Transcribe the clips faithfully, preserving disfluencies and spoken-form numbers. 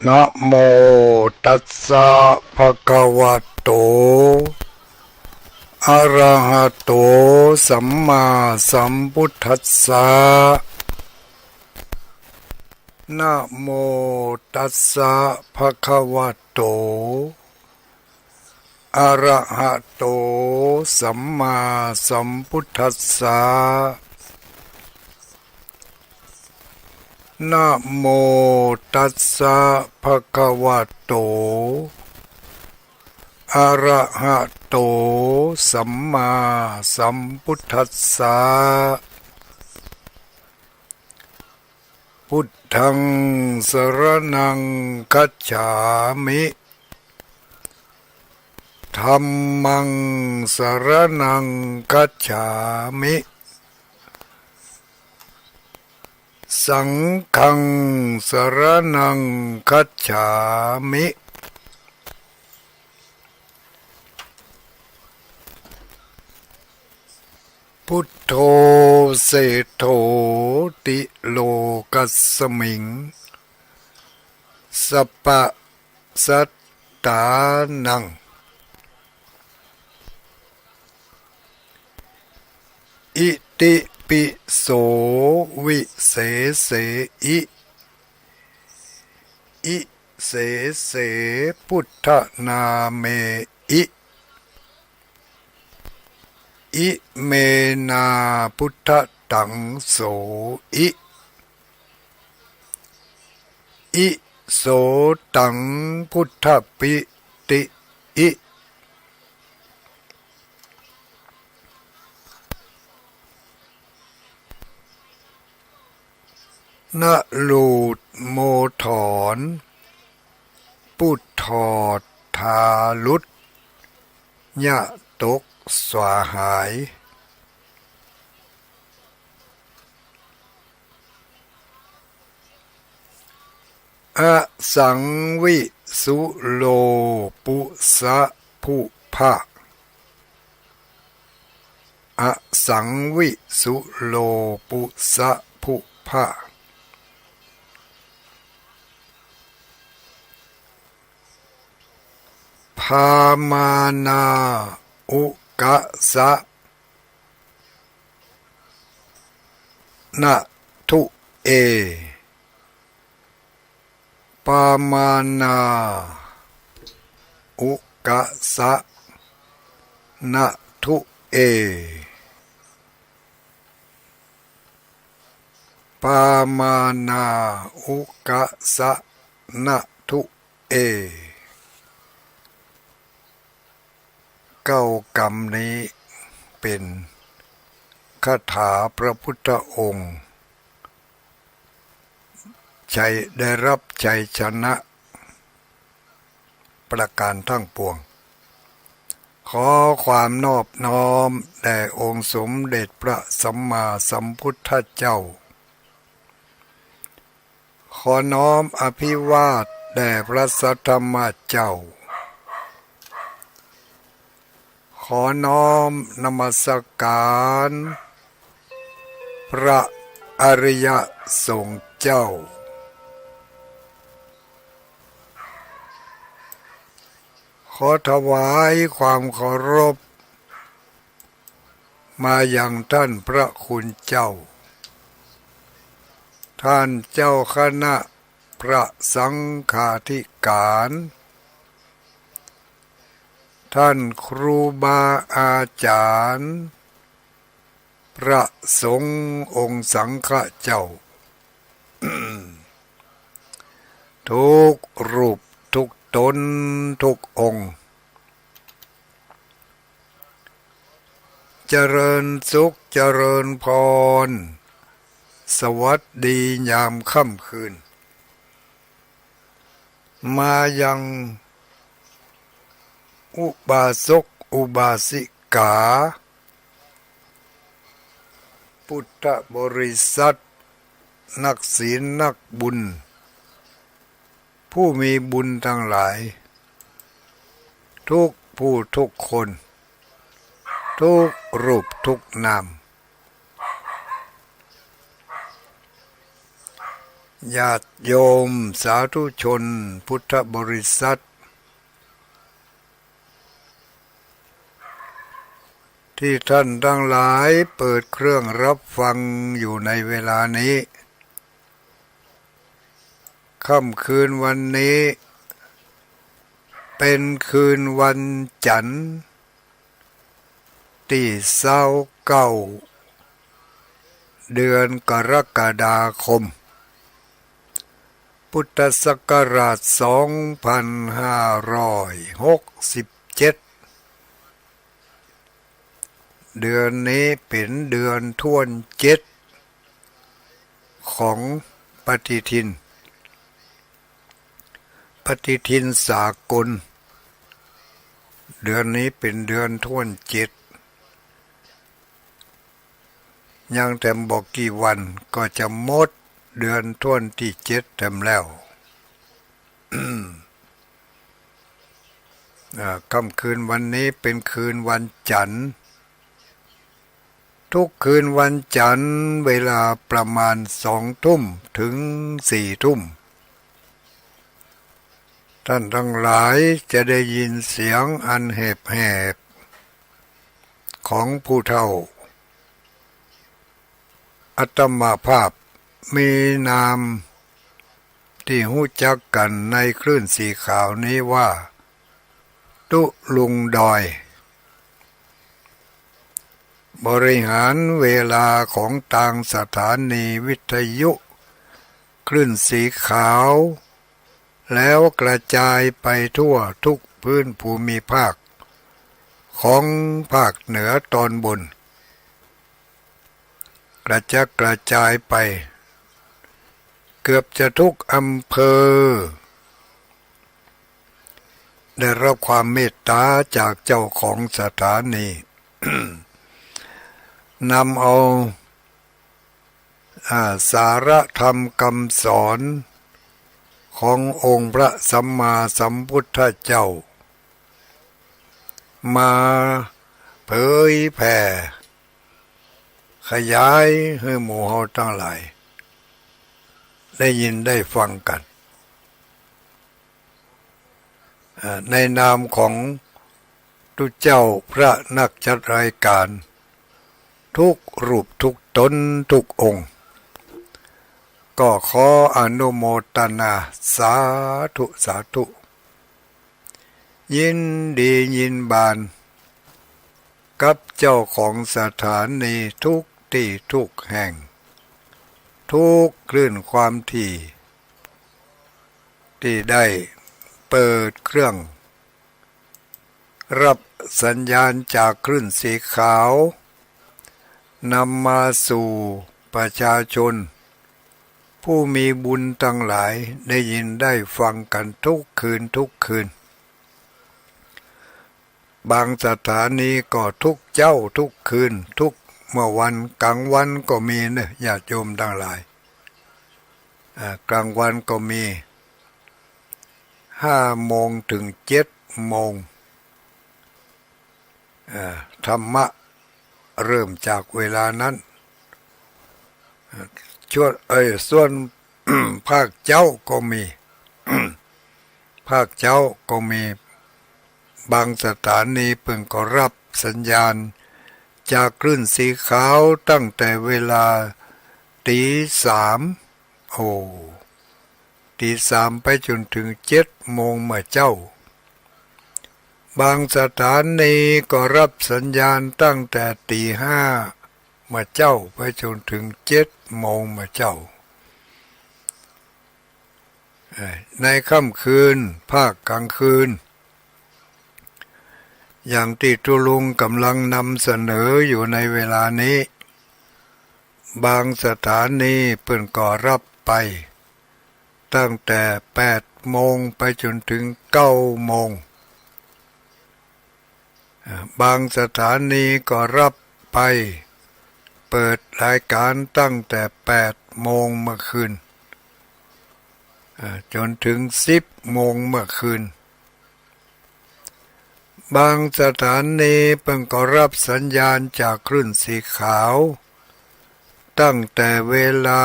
นะโมตัสสะ ภะคะวะโต อะระหะโต สัมมาสัมพุทธัสสะ นะโมตัสสะ ภะคะวะโต อะระหะโต สัมมาสัมพุทธัสสะ นะโมตัสสะ ภะคะวะโต อะระหะโต สัมมาสัมพุทธัสสะ พุทธัง สะระณัง คัจฉามิ ธัมมัง สะระณัง คัจฉามิ สังฆัง สะระณัง คัจฉามิ พุทโธ เศโธ ติโลกัสมิง สัปปะสัตตานัง อิติปิโส วิเศเสอิ อิเสเส พุทธนาเมอิ อิเมนา พุทธัตถังโสอิ อิโสตัง พุทธปิติอิ นะหลุดโมถอน ปุถอด ถาหลุด ยะตก สาหาย อสังวิสุโล ปุสะ ภุพะ อสังวิสุโล ปุสะ ภุพะ พามานา อุกะสะ นะทุเอ ปามานา อุกะสะ นะทุเอ ปามานา อุกะสะ นะทุเอ เก้ากำนี้เป๋นคาถาพระพุทธองค์ ชัย ได้รับชัยชนะประการทั้งปวง ขอความนอบน้อมแด่องค์สมเด็จพระสัมมาสัมพุทธเจ้า ขอน้อมอภิวาทแด่พระสัทธรรมเจ้า ขอน้อมนมัสการพระอริยสงฆ์เจ้า ขอถวายความเคารพ มายังท่านพระคุณเจ้า ท่านเจ้าคณะพระสังฆาธิการ ท่านครูบาอาจารย์ พระสงฆ์องค์สังฆะเจ้า ทุกรูปทุกตนทุกองค์ เจริญสุขเจริญพร สวัสดียามค่ำคืน มายังอุบาสกอุบาสิกา พุทธบริษัท นักศีลนักบุญ ผู้มีบุญทั้งหลาย ทุกผู้ทุกคน ทุกรูปทุกนาม ข ญาติโยมสาธุชนพุทธบริษัท ตี้ต้านตังหลายเปิดเครื่องฮับฟังอยู่ในเวลานี้ ค่ำคืนวันนี้ เป๋นคืนวันจั๋นทร์ ตี้ซาวเก้า เดือนกรกฎาคม พุทธศักราชสองพันห้าร้อยหกสิบเจ็ด เดือนนี้เป๋นเดือนถ้วนเจ็ด ของปฏิทิน ปฏิทินสากล เดือนนี้เป๋นเดือนถ้วนเจ็ด ยังแถมบ่กี่วันก็จะหมดเดือนถ้วนตี้เจ็ดแถมแล้ว อ่า ค่ำคืนวันนี้เป๋นคืนวันจั๋นทร์ ทุกคืนวันจั๋นทร์เวลาประมาณสองทุ่มเถิงสี่ทุ่ม ต้านตังหลายจะได้ยินเสียงอันแหบๆ ของผู้เฒ่า อาตมาภาพมีนามตี้ฮู้จักกั๋นในคลื่นสีขาวนี้ว่า ตุ๊ลุงดอย บริหารเวลาของตางสถานีวิทยุคลื่นสีขาว แล้วกระจายไปทั่วทุกพื้นภูมิภาคของภาคเหนือตอนบน กระจัดกระจายไปเกือบจะทุกอำเภอ ได้รับความเมตต๋าจากเจ้าของสถานี นำเอา อ่า สาระธรรมกำสอนขององค์พระสัมมาสัมพุทธเจ้า มาเผยแผ่ ขยายหื้อหมู่เฮาตังหลาย ได้ยินได้ฟังกั๋น อ่า ในนามของตุ๊เจ้าพระนักจัดรายก๋าน ทุกรูปทุกต๋นทุกองค์ ก็ขออนุโมทนาสาธุสาธุ ยินดียินบานกับเจ้าของสถานีทุกตี้ทุกแห่ง ทุกคลื่นความถี่ ตี้ได้เปิดเครื่อง ฮับสัญญาณจากคลื่นสีขาว นำมาสู่ประชาชน ผู้มีบุญตังหลายได้ยินได้ฟังกั๋นทุกคืนทุกคืน บางสถานีก็ทุกเจ๊าทุกคืน ทุกเมื่อวัน ก๋างวันก็มีเนาะ ญาติโยมตังหลาย อ่า ก๋างวันก็มี ห้าโมงเถิงเจ็ดโมง อ่า ธรรมะเริ่มจากเวลานั้น อ่า ส่วน เอ่อ ส่วน ภาคเจ๊าก็มี ภาคเจ๊าก็มี บางสถานีเปิ้นก็ฮับสัญญาณจากคลื่นสีขาวตั้งแต่เวลาตี๋สาม โอ้ ตี๋สามไปจ๋นเถิงเจ็ดโมงเมื่อเจ๊า บางสถานีก็ฮับสัญญาณตั้งแต่ตี๋ห้าเมื่อเจ๊าไปจ๋นเถิงเจ็ดโมงเมื่อเจ๊า เอ่อ ในค่ำคืน ภาคก๋างคืน อย่างตี้ตุ๊ลุงก่ำลังนำเสนออยู่ในเวลานี้ บางสถานีเปิ้นก็ฮับไป ตั้งแต่แปดโมงไปจ๋นเถิงเก้าโมง อ่า บางสถานีก็ฮับไป เปิดรายก๋านตั้งแต่แปดโมงเมื่อคืน อ่า จ๋นเถิงสิบโมงเมื่อคืน บางสถานีเปิ้นก็ฮับสัญญาณจากคลื่นสีขาว ตั้งแต่เวลา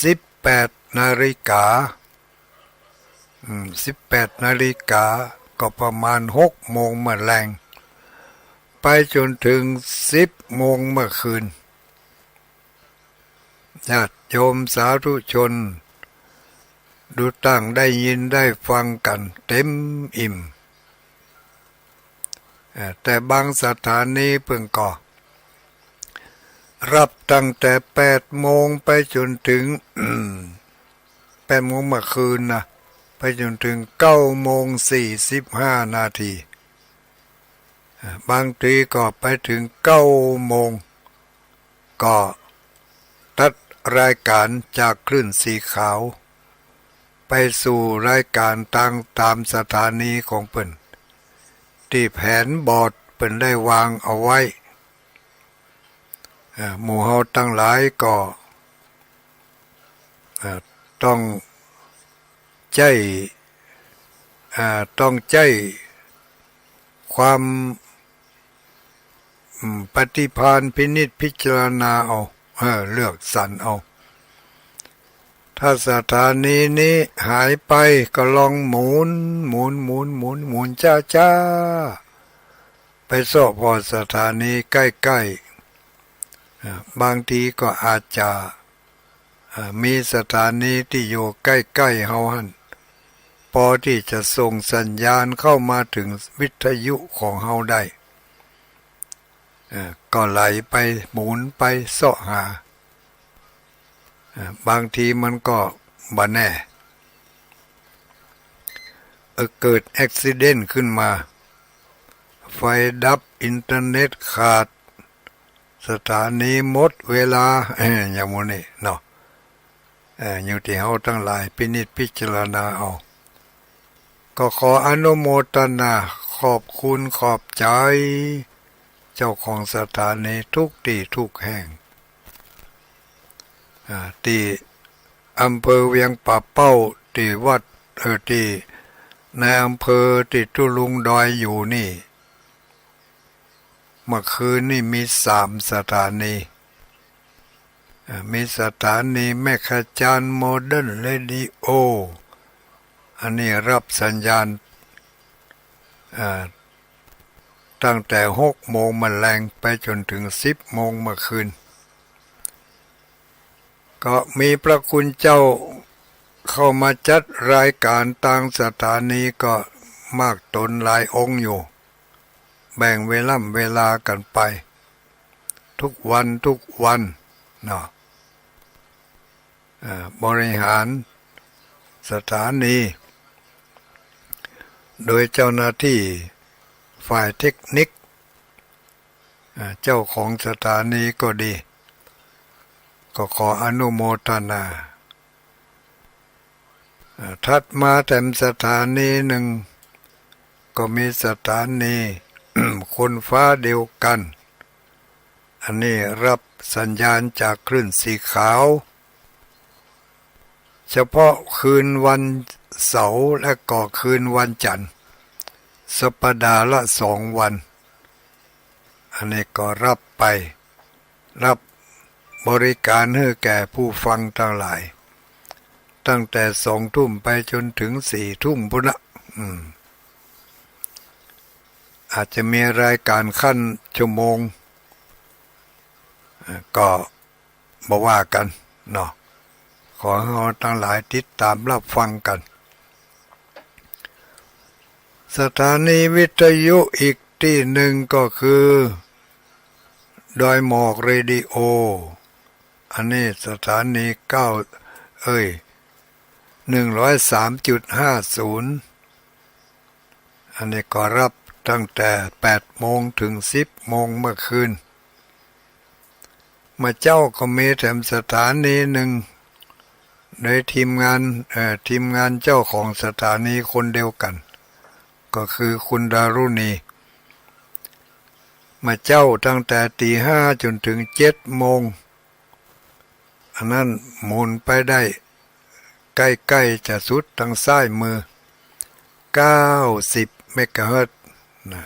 สิบแปดนาฬิกา อืม สิบแปดนาฬิกา ก็ประมาณหกโมงเมื่อแลง ไปจ๋นเถิงสิบโมงเมื่อคืน ญาติโยมสาธุชน ดูตั้งได้ยินได้ฟังกั๋นเต็มอิ่ม เอ่อ แต่บางสถานีเปิ้นก็ ฮับตั้งแต่แปดโมงไปจ๋นเถิง แปดโมงเมื่อคืนนะ ไปจ๋นเถิงเก้าโมงสี่สิบห้านาที เอ่อ บางทีก็ไปเถิงเก้าโมง ก็ตัดรายก๋านจากคลื่นสีขาว ไปสู่รายก๋านตาง ต๋ามสถานีของเปิ้น ตี้แผนบอร์ดเปิ้นได้วางเอาไว้ เอ่อ หมู่เฮาตังหลายก็ เอ่อ ต้องใจ๊ เอ่อ ต้องใจ๊ความ อืม ปฏิภาณพินิจพิจารณาเอา เออ เลือกสรรเอา ถ้าสถานีนี้หายไปก็ลองหมุน หมุน หมุน หมุน หมุนจ๊าๆ ไปเซาะผ่อสถานีใก้ๆ เอ่อ บางทีก็อาจจะ เอ่อ มีสถานีตี้อยู่ใก้ๆ เฮาหั้น ปอตี้จะส่งสัญญาณเข้ามาเถิงวิทยุของเฮาได้ เอ่อ ก็ไหลไปหมุนไปเซาะหา เอ่อ บางทีมันก็บ่แน่ เอ่อ เกิดอุบัติเหตุขึ้นมา ไฟดับ อินเทอร์เน็ตขาด สถานีหมดเวลา เอ่อ อย่างหมู่นี้เนาะ เอ่อ อยู่ตี้เฮาตังหลายพินิจพิจารณาเอา ก็ขออนุโมทนา ขอบคุณขอบใจ๋ เจ้าของสถานีทุกตี้ทุกแห่ง อ่า ตี้อำเภอเวียงป่าเป้า ตี้วัด เอ่อ ตี้นายอำเภอตี้ตุ๊ลุงดอยอยู่นี่ เมื่อคืนนี่มีสามสถานี เอ่อ มีสถานีแม่ขจาร โมเดิร์นเรดิโอ อันนี้ฮับสัญญาณ เอ่อ ตั้งแต่หกโมงเมื่อแลงไปจ๋นเถิงสิบโมงเมื่อคืน ก็มีพระคุณเจ้าเข้ามาจัดรายก๋านตางสถานีก็มากต๋นหลายองค์อยู่ แบ่งเวล่ำเวลากั๋นไป ทุกวันทุกวันเนาะ เอ่อ บริหารสถานี โดยเจ้าหน้าตี้ฝ่ายเทคนิค เอ่อ เจ้าของสถานีก็ดี ก็ขออนุโมทนา เอ่อ ถัดมาแถมสถานีหนึ่ง ก็มีสถานี คนฟ้าเดียวกั๋น อันนี้ฮับสัญญาณจากคลื่นสีขาว เฉพาะคืนวันเสาร์และก็คืนวันจันทร์ สัปดาห์ละสองวัน อันนี้ก็ฮับไป ฮับบริการหื้อแก่ผู้ฟังตังหลาย ตั้งแต่สองทุ่มไปจ๋นเถิงสี่ทุ่มปู้นนะ อืม อาจจะมีรายก๋านขั้นชั่วโมง เอ่อ ก็บ่ว่ากั๋นเนาะ ขอหื้อเฮาตังหลายติดต๋ามฮับฟังกั๋น สถานีวิทยุอีกตี้หนึ่งก็คือ ดอยหมอกเรดิโอ อันนี้สถานีเก้า เอ้ย หนึ่งร้อยสามจุดห้าศูนย์ อันนี้ก็ฮับตั้งแต่แปดโมงเถิงสิบโมงเมื่อคืน เมื่อเจ๊าก็มีแถมสถานีหนึ่ง โดยทีมงาน เอ่อ ทีมงานเจ้าของสถานีคนเดียวกั๋น ก็คือคุณดารุณี เมื่อเจ๊าตั้งแต่ตี๋ห้าจ๋นเถิงเจ็ดโมง อันนั้นหมุนไปได้ ใก้ๆ จะสุดตางซ้ายมือ เก้าสิบเมกะเฮิรตซ์นะ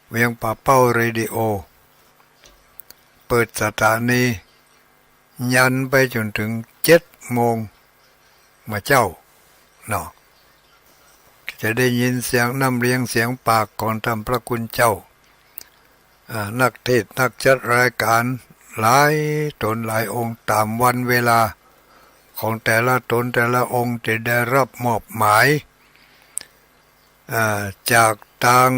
เวียงป่าเป้าเรดิโอ เปิดสถานี ยันไปจ๋นเถิงเจ็ดโมงเมื่อเจ๊าเนาะ จะได้ยินเสียงน้ำเลียงเสียงปากของต้านพระคุณเจ้า อ่า นักเทศน์นักจัดรายการหลายต๋นหลายองค์ ต๋ามวันเวลาของแต่ละต๋นแต่ละองค์ตี้ได้ฮับมอบหมาย อ่า จากตาง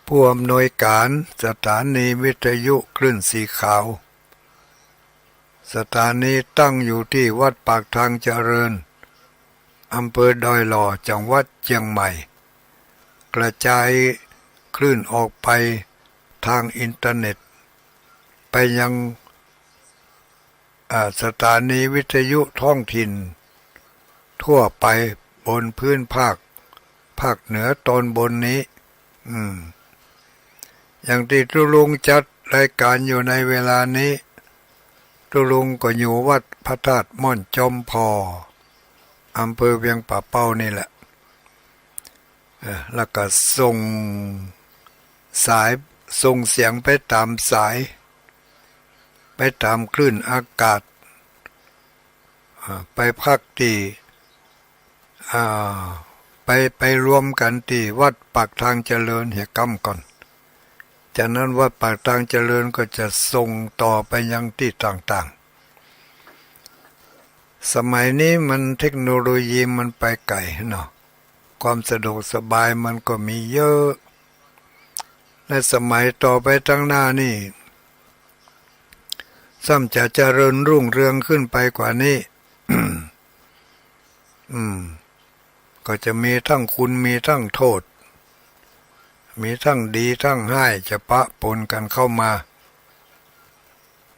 ผู้อำนวยก๋านสถานีวิทยุคลื่นสีขาว สถานีตั้งอยู่ตี้วัดปากทางเจริญ อำเภอดอยหล่อ จังหวัดเจียงใหม่ กระจายคลื่นออกไปตางอินเทอร์เน็ต ไปยัง อ่า สถานีวิทยุท้องถิ่นทั่วไปบนพื้นภาค ภาคเหนือต๋อนบนนี้ อืม อย่างตี้ตุ๊ลุงจัดรายก๋านอยู่ในเวลานี้ ตุ๊ลุงก็อยู่วัดพระธาตุม่อนจอมผ่อ อำเภอเวียงป่าเป้านี่แหละ เออ แล้วก็ส่งสาย ส่งเสียงไปต๋ามสาย ไปต๋ามคลื่นอากาศ อ่า ไปพักตี้ อ่า ไป ไปรวมกั๋นตี้วัดปากทางเจริญเหียก้ำก่อน จากนั้นวัดปากทางเจริญก็จะส่งต่อไปยังตี้ต่างๆ สมัยนี้มันเทคโนโลยีมันไปไก๋เนาะ ความสะดวกสบายมันก็มีเยอะ ในสมัยต่อไปตางหน้านี่ ซ้ำจะเจริญรุ่งเรืองขึ้นไปกว่านี้ อืม ก็จะมีตึงคุณ มีตึงโต้ษ มีตึงดีตึงฮ้าย จะปะปนกั๋นเข้ามา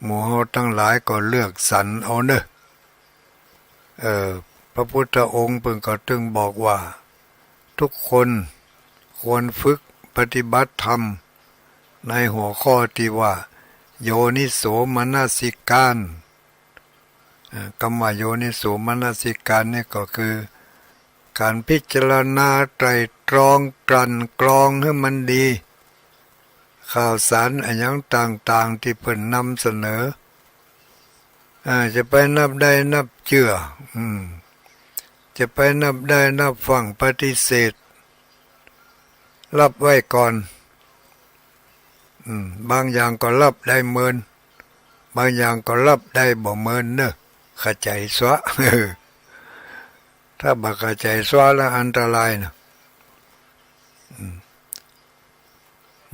หมู่เฮาตังหลายก็เลือกสรรเอาเน่อ เออ พระพุทธองค์เปิ้นก็ตึงบอกว่า ทุกคนควรฝึกปฏิบัติธรรมในหัวข้อตี้ว่า โยนิโสมนสิการ เอ่อ กำว่าโยนิโสมนสิการนี่ก็คือก๋านพิจารณาไตร่ตรองกลั่นกรองหื้อมันดี ข่าวสารอะหยังต่างๆ ตี้เปิ้นนำเสนอ อ่า จะไปนับได้นับเจื้อ อืม จะไปนับได้นับฟั่งปฏิเสธ ฮับไว้ก่อน อืม บางอย่างก็ฮับได้เมิน บางอย่างก็ฮับได้บ่เมินเน่อ เข้าใจ๋ซะ ถ้าบ่เข้าใจ๋ซะแล้วอันตรายเน่อ อืม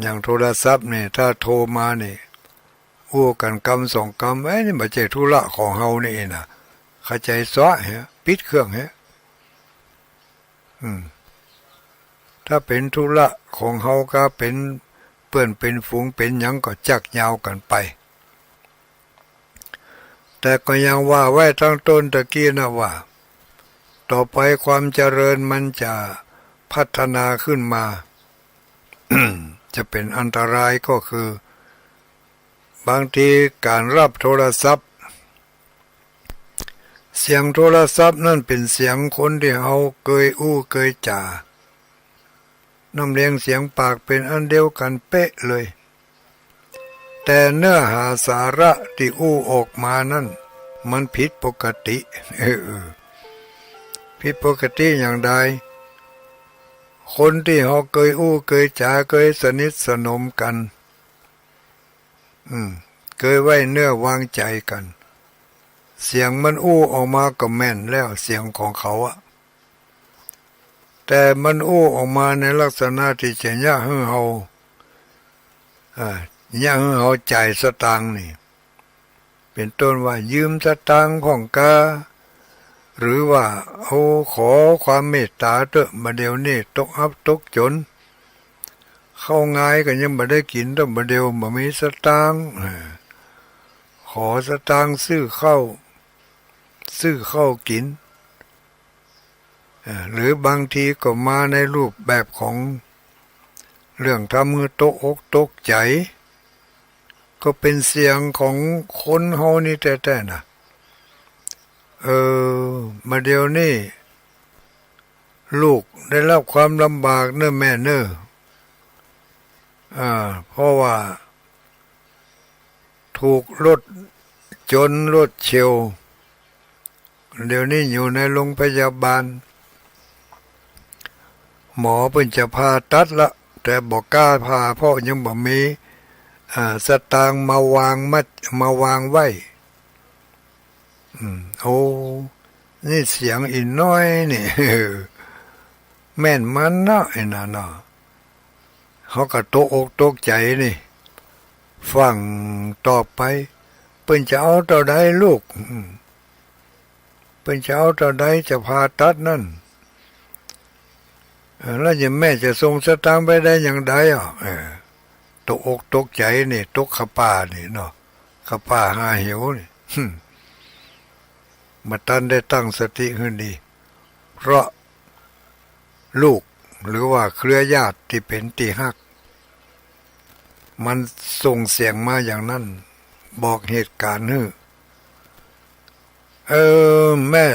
อย่างโทรศัพท์นี่ ถ้าโทรมานี่ อู้กั๋นกำสองกำ เอ๊ะ นี่บ่ใจ้ธุระของเฮานี่เองนะ เข้าใจ๋ซะเหีย ปิดเครื่องเหีย อืม ถ้าเป๋นธุระของเฮาก็เป๋นเปื้อนเป๋นฝูงเป๋นหยังก็จักยาวกั๋นไป แต่ก็ยังว่าไว้ตังต้นตะกี้นะว่า ต่อไปความเจริญมันจะพัฒนาขึ้นมา จะเป๋นอันตรายก็คือ บางทีก๋านฮับโทรศัพท์ เสียงโทรศัพท์นั้นเป๋นเสียงคนตี้เฮาเกยอู้เกยจ๋า น้ำเลียงเสียงปากเป๋นอันเดียวกั๋นเป๊ะเลย แต่เนื้อหาสาระตี้อู้ออกมานั้น มันผิดปกติ เออ ผิดปกติอย่างใด คนตี้เฮาเกยอู้เกยจ๋า เกยสนิทสนมกั๋น อืม เกยไว้เนื้อวางใจ๋กั๋น เสียงมันอู้ออกมาก็แม่นแล้ว เสียงของเขาอะ แต่มันอู้ออกมาในลักษณะตี้จะเยียะหื้อเฮา อ่า เยียะหื้อเฮาจ่ายสตางค์นี่ เป๋นต้นว่ายืมสตางค์พ่องกา หรือว่าเอาขอความเมตต๋าเต๊อะ บ่าเดี่ยวนี้ตกอับตกจ๋น ข้าวงายก็ยังบ่ได้กิ๋นเต๊อะ บ่าเดี่ยวบ่มีสตางค์ เออ ขอสตางค์ซื้อข้าว ซื้อข้าวกิ๋น เอ่อ หรือบางทีก็มาในรูปแบบของเรื่องทำหื้อตกอกตกใจ๋ ก็เป๋นเสียงของคนเฮานี่แต๊ๆ นะ เออ บ่าเดี่ยวนี้ ลูกได้ฮับความลำบากเน่อแม่เน่อ อ่า เพราะว่า ถูกรถ จนรวดเฉียว เดี๋ยวนี้อยู่ในโรงพยาบาล หมอเปิ้นจะผ่าตัดละ แต่บ่กล้าผ่า เพราะยังบ่มี อ่า สตางค์มาวางมัด มาวางไว้ อืม โอ้ นี่เสียงอี่น้อยนี่ แม่นมันเนาะ ไอ้นั่นเนาะ เฮาก็ตกอกตกใจ๋นี่ ฟั่งต่อไป เปิ้นจะเอาเต้าใดลูก อืม เปิ้นจะเอาเต้าใดจะผ่าตัดนั้น เออ แล้วจะแม่จะส่งสตางค์ไปได้อย่างใดอ่ะ เออ ตกอกตกใจ๋นี่ ตกขะป้านี่เนาะ ขะป้าหาเหวนี่ บ่ตันได้ตั้งสติหื้อดี เพราะลูกหรือว่าเครือญาติตี้เป๋นตี้ฮัก มันส่งเสียงมาอย่างนั้น บอกเหตุก๋ารณ์หื้อ เออ แม่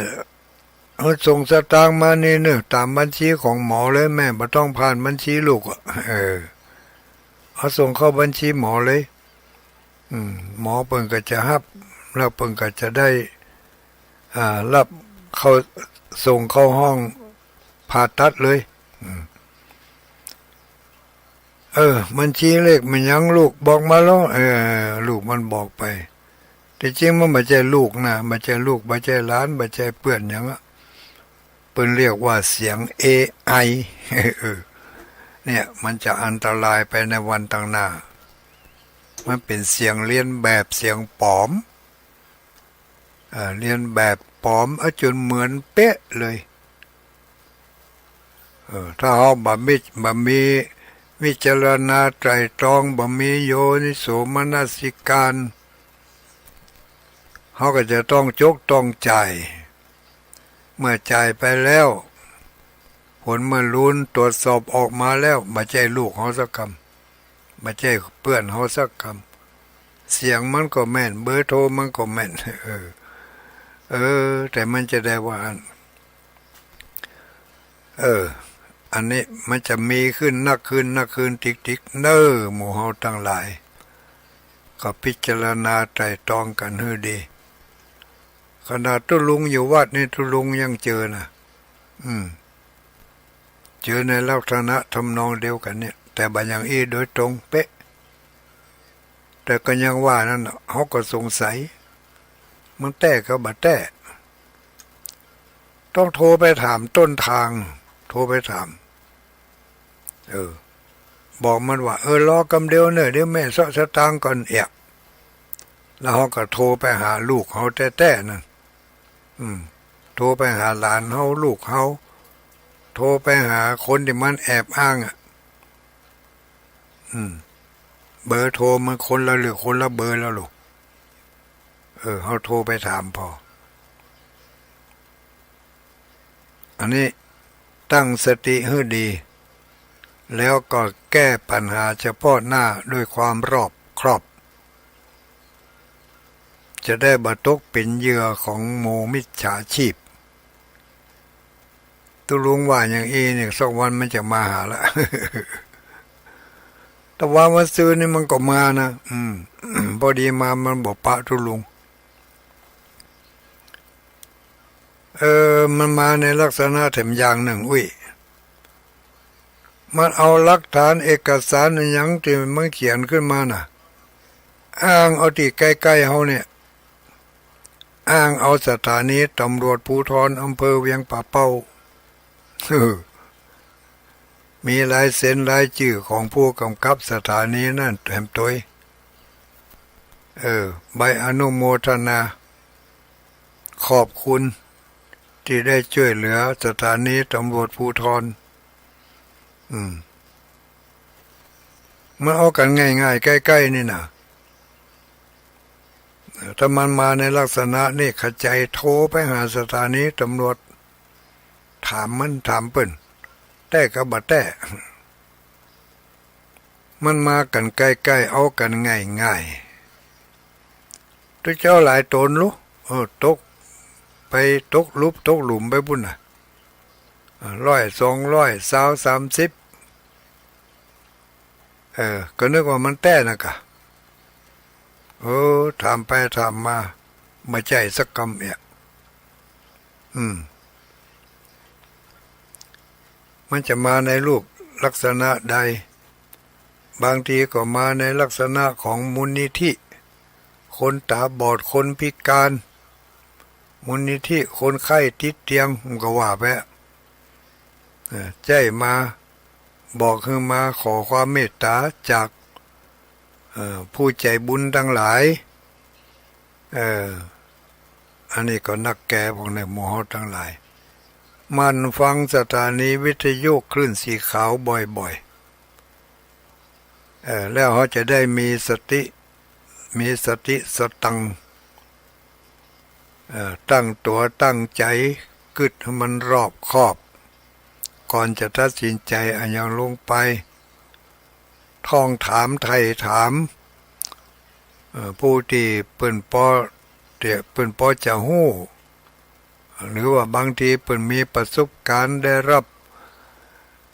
เฮาส่งสตางค์มานี่เน่อ ต๋ามบัญชีของหมอเลย แม่บ่ต้องผ่านบัญชีลูกอะ เออ เอาส่งเข้าบัญชีหมอเลย อืม หมอเปิ้นก็จะฮับ แล้วเปิ้นก็จะได้ อ่า ฮับเข้า ส่งเข้าห้องผ่าตัดเลย อืม เออ บัญชีเลขแม่นหยังลูก บอกมาลอ เออ ลูกมันบอกไป ตี้จริงมันบ่ใจ้ลูกนะ บ่ใจ้ลูก บ่ใจ้หลาน บ่ใจ้เปื้อนหยังอะ เปิ้นเรียกว่าเสียง เอไอ เออ เนี่ย มันจะอันตรายไปในวันตางหน้า มันเป๋นเสียงเลียนแบบ เสียงปลอม เอ่อ เลียนแบบปลอม เอาจ๋นเหมือนเป๊ะเลย เออ ถ้าเฮาบ่มี บ่มีวิจารณาไตร่ตรอง บ่มีโยนิโสมนสิการ เฮาก็จะต้องจกต้องจ่าย เมื่อจ่ายไปแล้ว ผลเมื่อลูนตรวจสอบออกมาแล้ว บ่ใจ้ลูกเฮาสักกำ บ่ใจ้เปื้อนเฮาสักกำ เสียงมันก็แม่น เบอร์โทรมันก็แม่น เออ เออ แต่มันจะได้ว่าอั้น เออ อันนี้มันจะมีขึ้นนักขึ้นนักขึ้นติ๊กๆ เน่อ หมู่เฮาตังหลาย ก็พิจารณาไตร่ตรองกั๋นหื้อดี ขนาดตุ๊ลุงอยู่วัดนี่ตุ๊ลุงยังเจอนะ อืม เจอในลักษณะทำนองเดียวกั๋นเนี่ย แต่บ่าอย่างอี้โดยตรงเป๊ะ แต่ก็ยังว่านั้นน่ะ เฮาก็สงสัย มันแต๊ก็บ่แต๊ ต้องโทรไปถามต้นทาง โทรไปถาม เออ บอกมันว่า เออ รอกำเดียวเน่อ เดี๋ยวแม่เซาะสตางค์ก่อนเอีย แล้วเฮาก็โทรไปหาลูกเฮาแต๊ๆ นั่น อืม โทรไปหาหลานเฮา ลูกเฮา โทรไปหาคนตี้มันแอบอ้างอะ อืม เบอร์โทรมันคนละ หรือคนละเบอร์แล้วลูก เออ เฮาโทรไปถามผ่อ อันนี้ตั้งสติหื้อดี แล้วก็แก้ปัญหาเฉพาะหน้าด้วยความรอบคอบ จะได้บ่ตกเป๋นเหยื่อของหมู่มิจฉาชีพ ตุ๊ลุงว่าอย่างอี้เนี่ย สักวันมันจะมาหาละ แต่ว่าเมื่อซืนนี่มันก็มานะ อืม พอดีมา มันบ่ปะตุ๊ลุง เออ มันมาในลักษณะแถมอย่างนึ่ง อุ้ย มันเอาหลักฐานเอกสารอะหยังตี้มันเขียนขึ้นมาน่ะ อ้างเอาตี้ใก้ๆ เฮาเนี่ย อ้างเอาสถานีตำรวจภูธรอำเภอเวียงป่าเป้า มีลายเซ็นลายจื้อของผู้กำกับสถานีนั้นแถมตวย เออ ใบอนุโมทนา ขอบคุณตี้ได้จ้วยเหลือสถานีตำรวจภูธร อืม มันเอากั๋นง่ายๆ ใก้ๆ นี่น่ะ ถ้ามันมาในลักษณะนี้ ขะใจ๋โทรไปหาสถานีตำรวจ ถามมัน ถามเปิ้น แต๊ก็บ่แต๊ มันมากั๋นใก้ๆ เอากั๋นง่ายๆ ตุ๊เจ้าหลายต๋นลุ เออ ตก ไปตกหลุมตกหลุมไปปุ้นน่ะ อ่า ร้อย สองร้อย ซาว สามสิบ เออ ก็นึกว่ามันแต๊นะกะ เออ ถามไปถามมา บ่ใจ้สักกำเอะ อืม มันจะมาในรูปลักษณะใด บางทีก็มาในลักษณะของมูลนิธิ คนต๋าบอด คนพิการ มูลนิธิคนไข้ติดเตียง มันก็ว่าไป เออ ใจ้มา บอกหื้อมาขอความเมตต๋าจาก เอ่อ ผู้ใจ๋บุญตังหลาย เออ อันนี้ก็นักแก พวกนี้หมู่เฮาตังหลาย หมั่นฟังสถานีวิทยุคลื่นสีขาวบ่อยๆ เออ แล้วเฮาจะได้มีสติ มีสติสตังค์ เอ่อ ตั้งตั๋วตั้งใจ๋ กึ๊ดหื้อมันรอบคอบ ก่อนจะตัดสินใจ๋อะหยังลงไป ท้วงถามไถ่ถาม เอ่อ ผู้ตี้เปิ้นปอ ตี้เปิ้นปอจะฮู้ หรือว่าบางทีเปิ้นมีประสบการณ์ได้รับ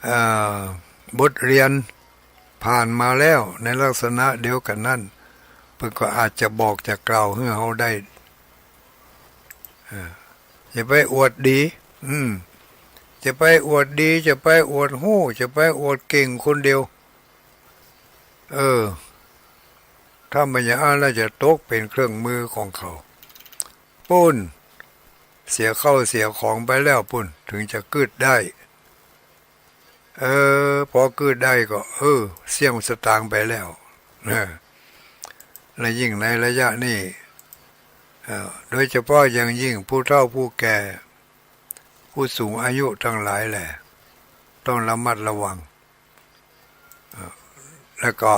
เอ่อ บทเรียนผ่านมาแล้วในลักษณะเดียวกั๋นนั้น เปิ้นก็อาจจะบอกจะกล่าวหื้อเฮาได้ เอ่อ จะไปอวดดี อืม จะไปอวดดี จะไปอวดฮู้ จะไปอวดเก่งคนเดียว เออ ถ้าบ่อย่างนั้นแล้วจะตกเป๋นเครื่องมือของเขา ปู้น เสียข้าวเสียของไปแล้วปู้น ถึงจะกึ๊ดได้ เออ ปอกึ๊ดได้ก็ เออ เสี้ยงสตางค์ไปแล้ว เออ และยิ่งในระยะนี้ เอ่อ โดยเฉพาะอย่างยิ่งผู้เฒ่าผู้แก่ ผู้สูงอายุตังหลายแหละ ต้องระมัดระวัง เอ่อ แล้วก็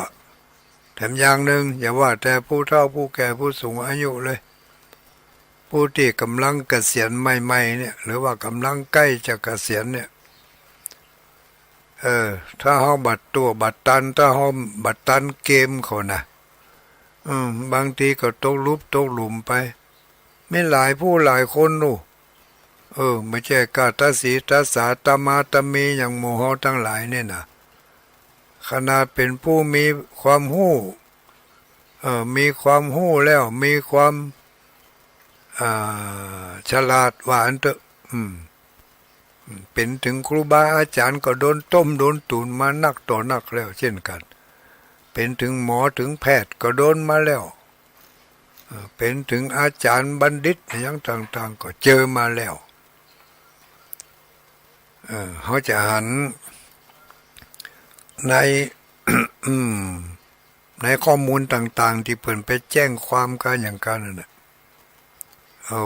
แถมอย่างนึ่ง อย่าว่าแต่ผู้เฒ่าผู้แก่ผู้สูงอายุเลย ผู้ตี้ก่ำลังเกษียณใหม่ๆ เนี่ย หรือว่าก่ำลังใก้จะเกษียณเนี่ย เออ ถ้าเฮาบ่ตั๋วบ่ตัน ถ้าเฮาบ่ตันเกมเขานะ อืม บางทีก็ตกหลุมตกหลุมไป มีหลายผู้หลายคนนู่น เออ บ่ใจ้ก้าตาสีตาสาตามาตามีอย่างหมู่เฮาตังหลายเนี่ยนะ ขนาดเป๋นผู้มีความฮู้ เออ มีความฮู้แล้ว มีความ อ่า ฉลาดว่าอั้นเต๊อะ อืม เป๋นถึงครูบาอาจ๋ารย์ก็โดนต้มโดนตุ๋นมานักต่อนักแล้วเช่นกั๋น เป๋นถึงหมอถึงแพทย์ก็โดนมาแล้ว เอ่อ เป๋นถึงอาจ๋ารย์บัณฑิตอะหยังต่างๆ ก็เจอมาแล้ว เอ่อ เฮาจะหันใน อืม ในข้อมูลต่างๆ ตี้เปิ้นไปแจ้งความกั๋นอย่างกั๋นนั่นน่ะ โอ้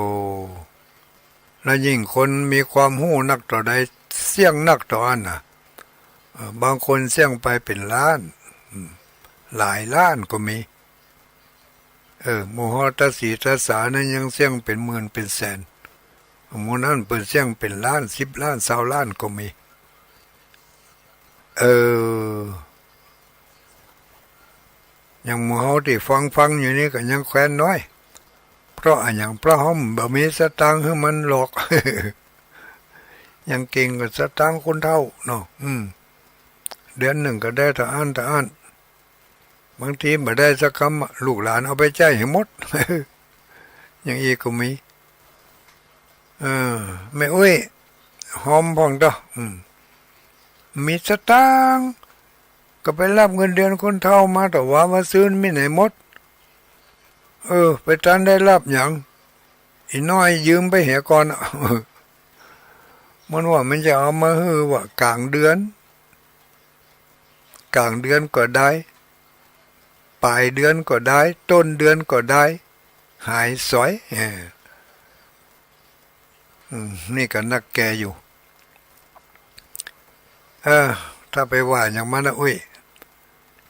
แล้วยิ่งคนมีความฮู้นักต่อใด เสี้ยงนักต่ออั้นน่ะ เอ่อ บางคนเสี้ยงไปเป๋นล้าน อืม หลายล้านก็มี เออ หมู่เฮาตาสีตาสานั้นยังเสี้ยงเป๋นหมื่นเป๋นแสน หมู่นั้นเปิ้นเสี้ยงเป๋นล้าน สิบล้าน ซาวล้านก็มี เออ อย่างหมู่เฮาตี้ฟังๆ อยู่นี่ก็ยังแควนน้อย เพราะอะหยัง เพราะเฮาบ่มีสตางค์หื้อมันหรอก ยังเก่งกว่าสตางค์คนเฒ่าเนาะ อืม เดือนนึ่งก็ได้เต้าอั้นเต้าอั้น บางทีบ่ได้สักกำอะ ลูกหลานเอาไปใจ๊หื้อหมด อย่างอี้ก็มี เออ แม่อุ๊ย หอมพ่องเต๊อะ อืม มีสตางค์ ก็ไปฮับเงินเดือนคนเฒ่ามา แต่ว่ามาซื้อมีไหนหมด เออ ไปตันได้ฮับหยัง อี่น้อยยืมไปเหียก่อนอะ มันว่ามันจะเอามาหื้อว่ากลางเดือน กลางเดือนก็ได้ ป๋ายเดือนก็ได้ ต้นเดือนก็ได้ หายสอย เออ อืม นี่ก็นักแกอยู่ เออ ถ้าไปว่าหยังมันนะอุ๊ย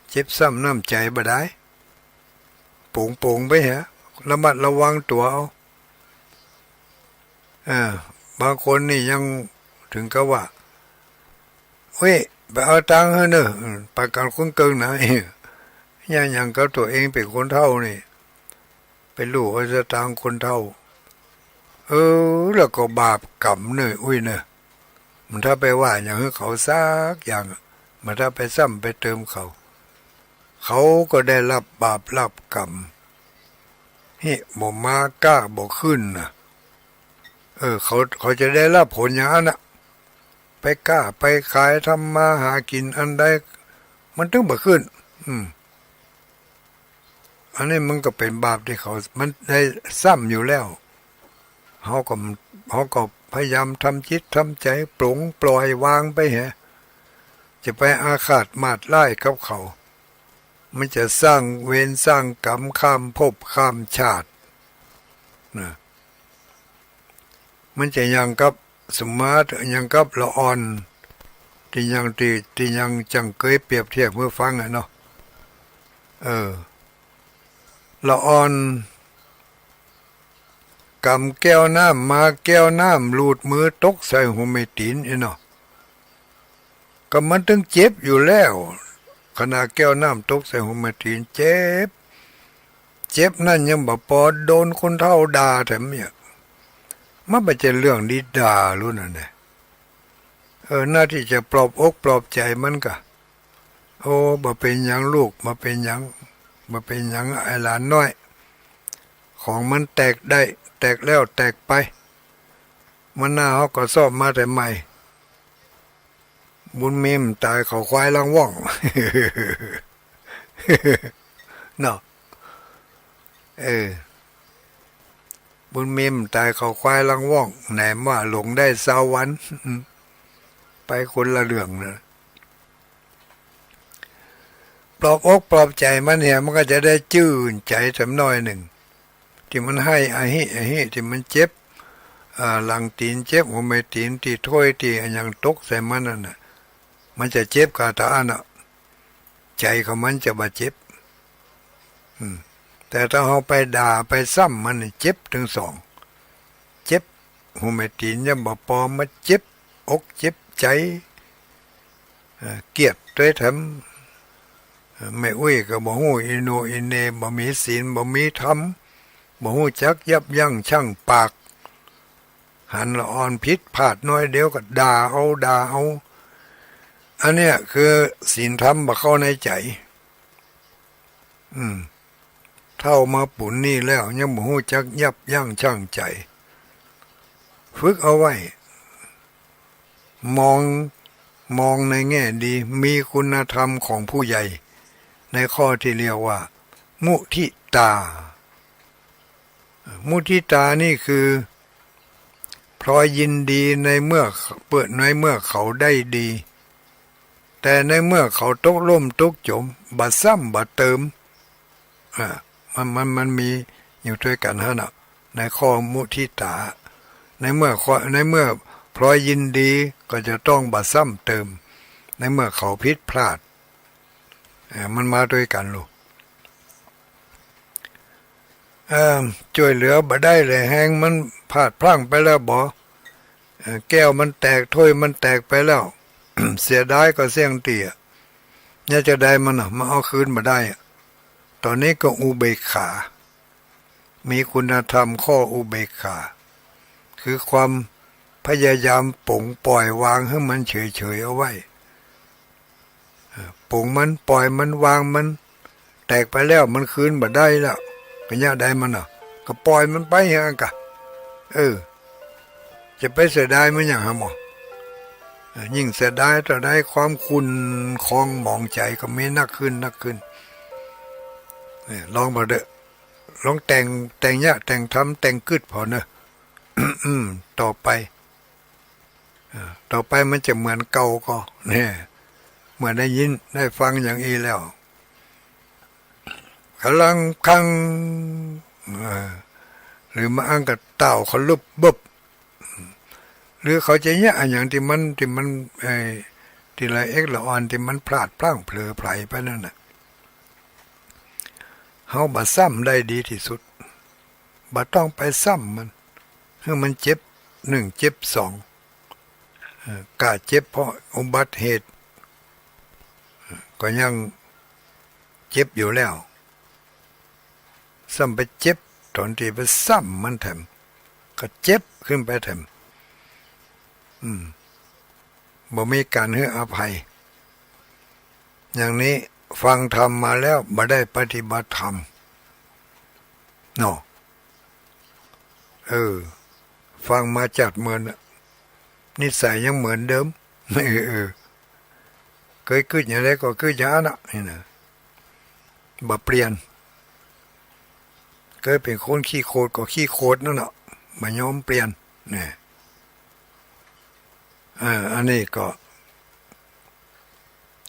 เจ็บซ้ำน้ำใจ๋บ่ดาย โป๋งๆ ไปเหีย ระมัดระวังตั๋วเอา เออ บางคนนี่ยังถึงกับว่า อุ๊ย ไปเอาตังค์หื้อเน่อ อืม ไปกั๋นคนเกิ่งนะ อย่าง อย่างกับตั๋วเองเป๋นคนเฒ่านี่ ไปลู่เอาสตางค์คนเฒ่า เออ แล้วก็บาปก๋รรมเน่ออุ๊ยเน่อ มันถ้าไปว่าหยังหื้อเขาสักอย่างอะ มันถ้าไปซ้ำไปเติมเขา เขาก็ได้ฮับบาปฮับก๋รรม เฮ้ บ่มาก้าบ่ขึ้นน่ะ เออ เขา เขาจะได้รับผลอย่างนั้นน่ะ ไปก้าไปขายทำมาหากิ๋นอันใด มันตึงบ่ขึ้น อืม อันนี้มันก็เป๋นบาปตี้เขา มันได้ซ้ำอยู่แล้ว เฮาก็ เฮาก็พยายามทำจิตทำใจ๋ปลงปล่อยวางไปแหม จะไปอาฆาตมาดร้ายกับเขา มันจะสร้างเวรสร้างก๋รรมข้ามภพข้ามชาตินะ มันจะอย่างกับ สมมาติอย่างกับละอ่อน ตี้ยัง ตี้ ตี้ยังจั้งเกยเปรียบเทียบหื้อฟังอะเนาะ เออ ละอ่อนก๋ำแก้วน้ำมา แก้วน้ำหลุดมือตกใส่หุมไอ้ตี๋นอี้เนาะ ก็มันตึงเจ็บอยู่แล้ว ขนาดแก้วน้ำตกใส่หุมไอ้ตี๋นเจ็บ เจ็บนั้นยังบ่ปอ โดนคนเฒ่าด่าแถมเนี่ย มันบ่ใจ้เรื่องดีด่าลู้นั่นแหละ เออ หน้าตี้จะปลอบอกปลอบใจ๋มันก็ โอ้ บ่เป๋นหยังลูก บ่เป๋นหยัง บ่เป๋นหยังไอ้หลานน้อย ของมันแตกได้ แตกแล้วแตกไป มื้อหน้าเฮาก็ซ่อมมาแต่ใหม่ บุญมีมันต๋ายเขาควายลังว่อง เนาะ เออ บุญมีมันต๋ายเขาควายลังว่อง แหนมว่าหลงได้ซาววัน อืม ไปคนละเรื่องนะ ปลอบอกปลอบใจ๋มันเนี่ย มันก็จะได้จื้นใจ๋สักหน้อยนึ่ง ตี้มันไห้อะฮิอะฮิ ตี้มันเจ็บ อ่า หลังตี๋นเจ็บ หุมไอ้ตี๋น ตี้ถ้วยตี้อะหยังตกใส่มันนั่นน่ะ มันจะเจ็บก้าต๋าอั้นน่ะ ใจ๋ของมันจะบ่เจ็บ อืม แต่ถ้าเฮาไปด่าไปซ้ำมันนี่ เจ็บตึงสอง เจ็บหุมไอ้ตี๋นยังบ่ปอ มาเจ็บอกเจ็บใจ๋ เอ่อ เกลียดตวยแถม เอ่อ แม่อุ๊ยก็บ่ฮู้อีโหน่อีเหน่ บ่มีศีล บ่มีธรรม บ่ฮู้จักยับยั้งชั่งปาก หันละอ่อนผิดพลาดหน้อยเดียวก็ด่าเอา ด่าเอา อันเนี้ยคือศีลธรรมบ่เข้าในใจ๋ อืม เฒ่ามาปูนนี้แล้วยังบ่ฮู้จักยับยั้งชั่งใจ๋ ฝึกเอาไว้ มอง มองในแง่ดี มีคุณธรรมของผู้ใหญ่ ในข้อตี้เรียกว่า มุทิตา มุทิตานี่คือ พลอยยินดีในเมื่อ เปิด ในเมื่อเขาได้ดี แต่ในเมื่อเขาตกล่มตกจ๋ม บ่ซ้ำบ่เติม อ่า มัน มัน มันมีอยู่ตวยกั๋นหั้นน่ะ ในข้อมุทิตา ในเมื่อข้อ ในเมื่อพลอยยินดีก็จะต้องบ่ซ้ำเติม ในเมื่อเขาผิดพลาด เอ่อ มันมาตวยกั๋นลูก เอ่อ จ้วยเหลือบ่ได้เลย แฮงมันพลาดพลั้งไปแล้วบ่ เอ่อ แก้วมันแตก ถ้วยมันแตกไปแล้ว เสียดายก็เสี้ยงตี้ เนี่ยจะใดมันน่ะ มันเอาคืนบ่ได้อะ ต๋อนนี้ก็อุเบกขา มีคุณธรรมข้ออุเบกขา คือความพยายามป๋งปล่อยวางหื้อมันเฉยๆ เอาไว้ เอ่อ ป๋งมัน ปล่อยมัน วางมัน แตกไปแล้วมันคืนบ่ได้แล้ว ก็เยียะใดมันน่ะ ก็ปล่อยมันไปหั้นก่ะ เออ จะไปเสียดายมันหยังหาหมอ เออ ยิ่งเสียดายเต้าใด ความขุ่นข้องหมองใจ๋ก็มีนักขึ้น นักขึ้น เออ ลองบ่าเต๊อะ ลองแต่ง แต่งเยียะ แต่งทำ แต่งกึ๊ดผ่อเน่อ อืม ต่อไป อ่า ต่อไปมันจะเหมือนเก่าก่อ เนี่ย เมื่อได้ยินได้ฟังอย่างอี้แล้ว กำลังคัง เอ่อ หรือบ่อั้นก็เต้าเขาลุบบึบ หรือเขาจะเยียะอะหยังตี้มัน ตี้มัน เอ่อ ตี้ละเอียดละอ่อน ตี้มันพลาดพลั้งเผลอไผลไปนั่นน่ะ เฮาบ่ซ้ำได้ดีตี้สุด บ่ต้องไปซ้ำมัน หื้อมันเจ็บหนึ่งเจ็บสอง เอ่อ ก้าเจ็บเพราะอุบัติเหตุ เอ่อ ก็ยังเจ็บอยู่แล้ว ซ้ำไปเจ็บต๋อนตี้ไปซ้ำมันแถม ก็เจ็บขึ้นไปแถม อืม บ่มีก๋านหื้ออภัย อย่างนี้ฟังธรรมมาแล้วบ่ได้ปฏิบัติธรรมเนาะ เออ ฟังมาจัดเมินน่ะ นิสัยยังเหมือนเดิม เออ เออ เกยกึ๊ดอย่างใดก็กึ๊ดอย่างนั้นน่ะ นี่นะ บ่เปลี่ยน เกยเป๋นคนขี้โขดก็ขี้โขดนั่นแหละ บ่ยอมเปลี่ยน เนี่ย เออ อันนี้ก็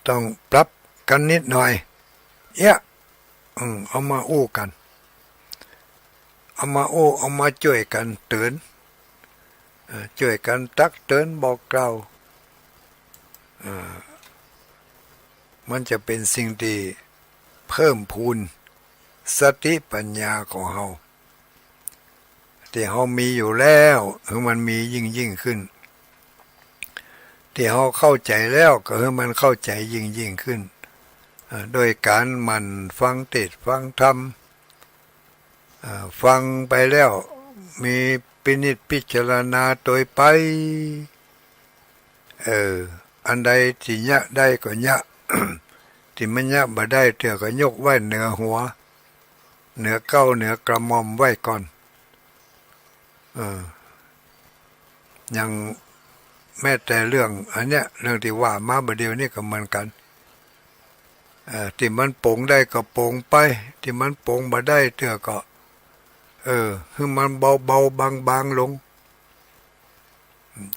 ต้องปรับกั๋นนิดหน่อย เอี้ย อืม เอามาอู้กั๋น เอามาอู้ เอามาจ้วยกั๋นเตื๋อน เอ่อ จ้วยกั๋นตักเตื๋อนบอกกล่าว เอ่อ มันจะเป๋นสิ่งตี้เพิ่มพูนสติปัญญาของเฮา ตี้เฮามีอยู่แล้ว หื้อมันมียิ่งๆ ขึ้น ตี้เฮาเข้าใจ๋แล้ว ก็หื้อมันเข้าใจ๋ยิ่งๆ ขึ้น เอ่อ โดยก๋านหมั่นฟังเตสน์ฟังธรรม เอ่อ ฟังไปแล้ว มีพินิจพิจารณาโตยไป เออ อันใดตี้เยียะได้ก็เยียะ ตี้มันเยียะบ่ได้เตื้อก็ยกไว้เหนือหัว เหนือเก๊าเหนือกระหม่อมไว้ก่อน เออ อย่างแม้แต่เรื่องอันเนี้ย เรื่องตี้ว่ามาบ่าเดี่ยวนี้ก็เหมือนกั๋น เอ่อ ตี้มันปลงได้ก็ปลงไป ตี้มันปลงบ่ได้เตื้อก็ เออ หื้อมันเบาๆ บางๆ ลง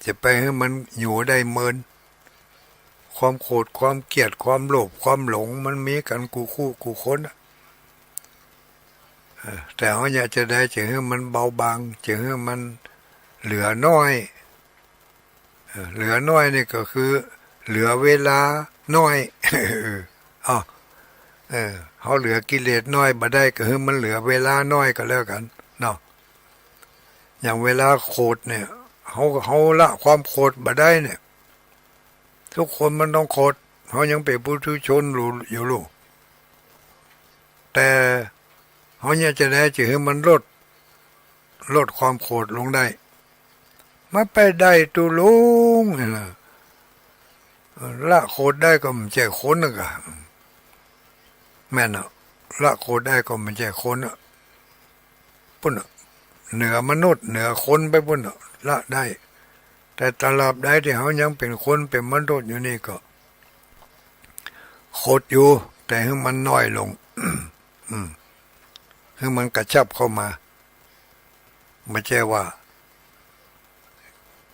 จะไปหื้อมันอยู่ได้เมิน ความโขด ความเกลียด ความโลภ ความหลง มันมีกั๋นกู้คู่กู้คนน่ะ เออ แต่เฮาเยียะจะใดจะหื้อมันเบาบาง จะหื้อมันเหลือน้อย เออ เหลือน้อยนี่ก็คือเหลือเวลาน้อย เออ อ้าว เออ เฮาเหลือกิเลสน้อยบ่ได้ ก็หื้อมันเหลือเวลาน้อยก็แล้วกั๋นเนาะ อย่างเวลาโขดเนี่ย เฮา เฮาละความโขดบ่ได้เนี่ย ทุกคนมันต้องโขด เฮายังเป๋นปุถุชนอยู่ อยู่ลูก แต่เฮาเยียะจะใดจะหื้อมันลด ลดความโขดลงได้ มันไปได้ตุ๊ลุง นี่นะ ละโขดได้ก็บ่ใจ้คนน่ะกะ แม่นน่ะ ละโขดได้ก็บ่ใจ้คนน่ะ ปุ้นน่ะ เหนือมนุษย์เหนือคนไปปุ้นน่ะ ละได้ แต่ตราบใดตี้เฮายังเป๋นคนเป๋นมนุษย์อยู่นี่ก็ โขดอยู่ แต่หื้อมันน้อยลง อืม หื้อมันกระชับเข้ามา บ่ใจ้ว่า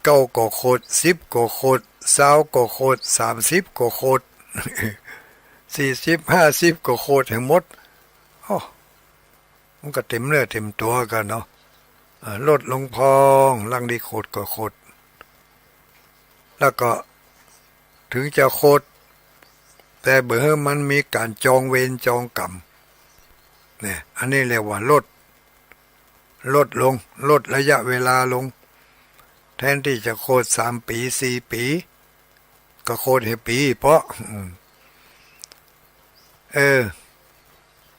เก้าก็โขด สิบก็โขด ซาวก็โขด สามสิบก็โขด สี่สิบ ห้าสิบก็โขดหื้อหมด โอ้ มันก็เต๋มเนื้อเต๋มตั๋วกั๋นเนาะ เอ่อ ลดลงพ่อง ลางดีโขดก็โขด แล้วก็ เถิงจะโขด แต่บ่หื้อมันมีก๋านจองเวรจองกรรม เนี่ย อันนี้เรียกว่าลด ลดลง ลดระยะเวลาลง แทนตี้จะโขดสามปี๋ สี่ปี๋ ก็โขดหื้อปี๋เปาะ อืม เออ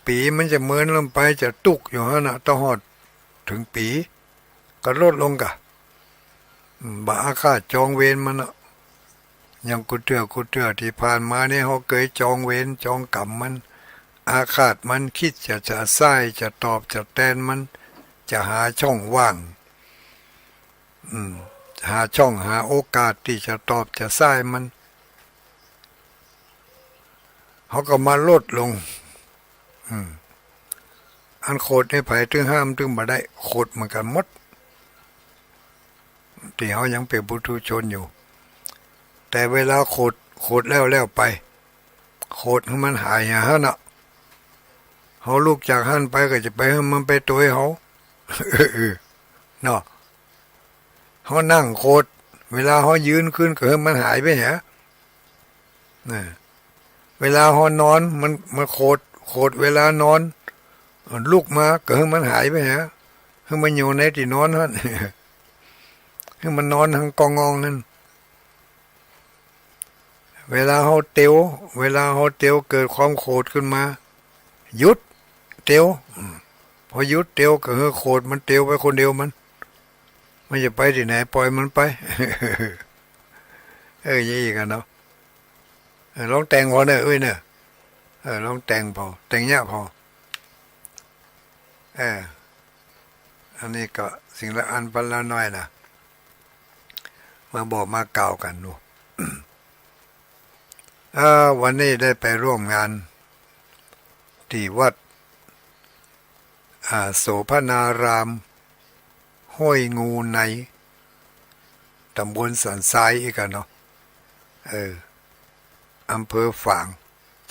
ปี๋มันจะเมินลงไป จะตุ๊กอยู่หั้นน่ะ ตะฮอดเถิงปี๋ ก็ลดลงกะ อืม บ่อาฆาตจองเวรมันน่ะ อย่างกู้เตื้อกู้เตื้อตี้ผ่านมานี่ เฮาเกยจองเวรจองกรรมมัน อาฆาตมัน กึ๊ดจะ จะใส่ จะตอบจะแตนมัน จะหาช่องว่าง อืม หาช่องหาโอกาสตี้จะตอบจะใส่มัน เฮาก็มาลดลง อืม อันโขดนี่ใผเถิงห้ามเถิงบ่ได้ โขดเหมือนกั๋นหมด ตี้เฮายังเป๋นปุถุชนอยู่ แต่เวลาโขด โขดแล้วแล้วไป โขดหื้อมันหายหั้นน่ะ เฮาลุกจากหั้นไปก็จะไปหื้อมันไปตวยเฮา เนาะ เฮานั่งโขด เวลาเฮายืนขึ้นก็หื้อมันหายไปหั้น นะ เวลาเฮานอน มัน มันโขด โขดเวลานอน ลุกมาก็หื้อมันหายไปหั้น หื้อมันอยู่ในตี้นอนหั้น หื้อมันนอนหั้นก้องงองหั้น เวลาเฮาเตียว เวลาเฮาเตียวเกิดความโขดขึ้นมา หยุดเตียว อืม พอหยุดเตียวก็หื้อโขดมันเตียวไปคนเดียวมัน มันจะไปตี้ไหน ปล่อยมันไป เออ อย่างนี้กั๋นเนาะ เออ ลองแต่งผ่อเน่อ เอ้ยเน่อ เออ ลองแต่งผ่อ แต่งเยียะผ่อ เออ อันนี้ก็สิ่งละอันพันละหน้อยนะ มาบอกมากล่าวกั๋นดู เออ วันนี้ได้ไปร่วมงานตี้วัด อ่า โสภณาราม ห้วยงูใน ต๋ำบลสันทรายอี้กั๋นเนาะ เออ อำเภอฝาง